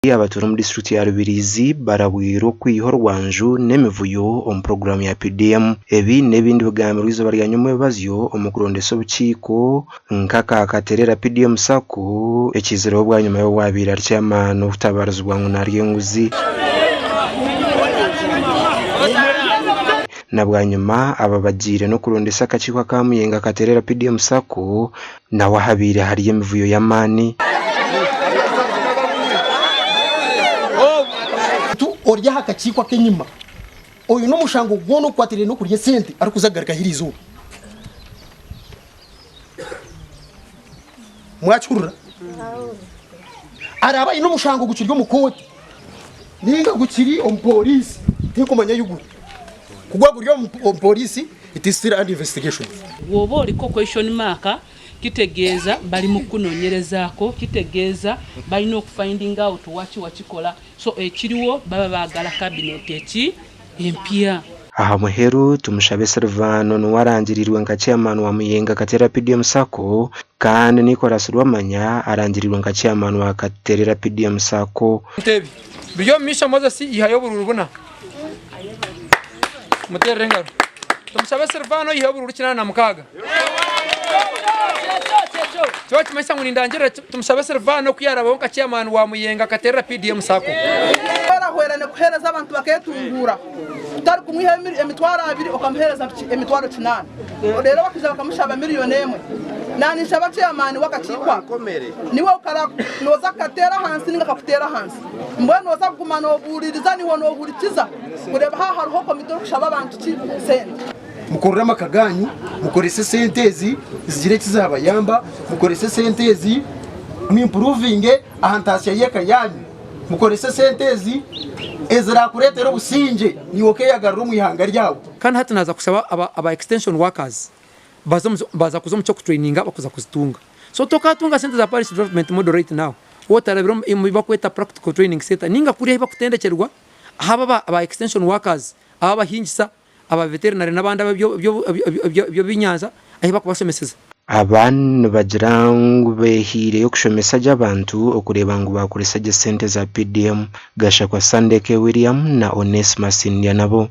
Abatuura omu disiturikiti ya Rubirizi barabwirwe okwiha orwanju n'emivuyo omu puroguraamu ya PDM. Ebi n'ebindi bigambirwe eizooba rya nyomwebazyo omu kurondesa obukiiko nk'aka Katerera PDM Sacco ekiizireho bwanyima y'owaabaire ari chairman okutabarizibwa ngu naarya enguzi. Na bwanyima aba bagiire n'okurondesa akakiiko aka Muyenga Katerera PDM Sacco naho ahabaire hari emivuyo y'amaani. Omuntu ori aha kakiiko ak'enyima oine omushango gwona ogukwatiraine n'okurya esente arikuza kugarukaho eriizooba. Mwakihurira? Araabe aine omushango gukiri omu kooti ninga gukiri omu pooriisi tinkumanya ahu guri. Ku gwaba guri omu pooriisi it is still under investigation. Bw'oba oliko question mark kitegeeza bali mu kukunonyerezaako, kitegeeza balina oku finding out waki wakikola so ekiriwo baba baagala cabinet eki? Empya. Aha muheru, Tumushabe Silvano niwe arangiriirwe nka Chairman wa Muyenga Katerera PDM Sacco kandi Nicholas Rwamanya arangiriirwe nka Chairman wa Katerera PDM Sacco. Ntebe biri omu maisho Moses ihayo oburuuru buna. Muteerere engaro. Tumushabe Silvano oiheho oburuuru 86. Kiba nikimanyisa ngu nindangirira Tumushabe Silvano ku yaarabaho nka chairman wa Muyenga Katerera PDM Sacco. Kuhwerahwerana kuheereza abantu bakeetunguura kutari kumwihaho emitwaro abiri okamuheereza emitwaro kinaana reero bakaija bakamushaba miriyoni emwe. Naninshaba chairman w'akakiiko ako niiwe nooza kukateera ahansi ninga kakuteere ahansi. Mbwenu nooza kuguma noobuuririza niiwe noohurikiza kureeba haaba hariho komite erikushaba abantu ki sente. Mukorere amaka gaanyu, mukorese esente ezi zigire eki zaabayamba, mukorese esente ezi mwimpuruvinge aha ntaasya y'eka yaanyu, mukorese esente ezi eziraakureetere obusingye naiwe okeeyagarira omu ihanga ryawe. Kandi hati naaza kushaba aba extension workers baaza kuza omu ky'okutureyininga bakuza kuzitunga. So tokaatunga sente za parish development model right now waaba otarabire omu bi bakweta practical training centre ninga kuriya ahu bakutendekyerwa ahu aba extension workers aba abahingisa, aba veterinary n'abandi ab'eby'enyanja ahu barikubashomeseza. Aba nibagira ngu beehaireyo kushomesa gye abantu okureeba ngu baakoresa gye sente za PDM. Gashakwa Sandeke William na Onesmus Ndyanabo.